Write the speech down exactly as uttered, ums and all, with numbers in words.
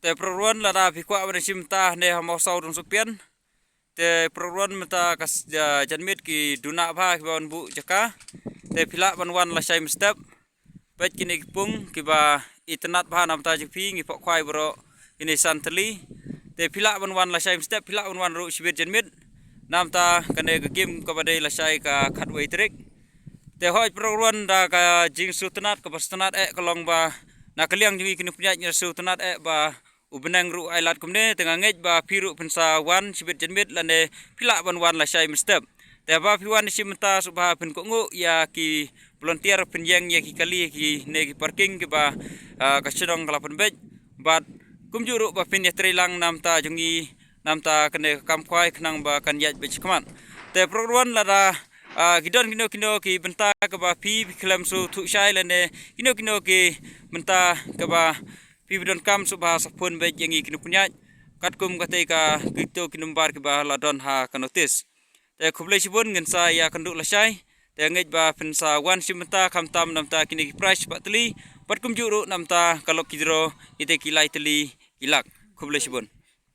Te paralok ruan, lada phi kwah ban shim mynta ne ha Mawsaw Dongsohpian. Te paralok ruan, mynta ka s-, ja-, janmiet ki duna bha kiba wan buh jaka. Te phi lah ban wan lashai mynstep. Peit kine ki pung kiba itynnad bha namta jong phi, ngi pok khwai baroh kine san tylli. Te phi lah ban wan lashai mynstep, phi lah ban wan ruh shibit janmiet. Namta kane ka game kaba dei lashai ka khatwei tarik. Te hooid paralok ruan, da ka jingsngewtynnad kaba sngewtynnad eh ka long ba na ka liang jong ngi ki nongpynïaid ngi sngewtynnad eh ba u bneng ruh ai lad kumne. Te nga ngeit ba phi ruh phin sa wan shibit janmiet lane phi lah ban wan lashai mynstep. Te haba phi wan shim mynta sngewbha phin kohnguh ïa ki volunteer, phin ïeng ïa ki kali, kine ki parking kiba, ah, ka shnong ka la pynbeit. Bad kumjuh ruh ba phin ïatreilang namta jong ngi, namta kane ka kam khwai khnang ba kan ïaid beit shakhmat. Te paralok ruan, lada, ah, ki don kino kino ki bynta kaba phi, phi khlem sngewthuh shai lane kino kino ki bynta kaba phi phi donkam, sngewbha sa phone beit ïa ngi ki nongpynïaid katkum katei ka, kito ki number kiba la don ha ka notice. Te khublei shibun, ngin sa ïakynduh lashai. Te ngeit ba phin sa wan shim mynta khamtam namta kine ki prize spah tylli bad kumjuh ruh namta ka lucky draw, ite ki lai tylli ki lak. Khublei shibun.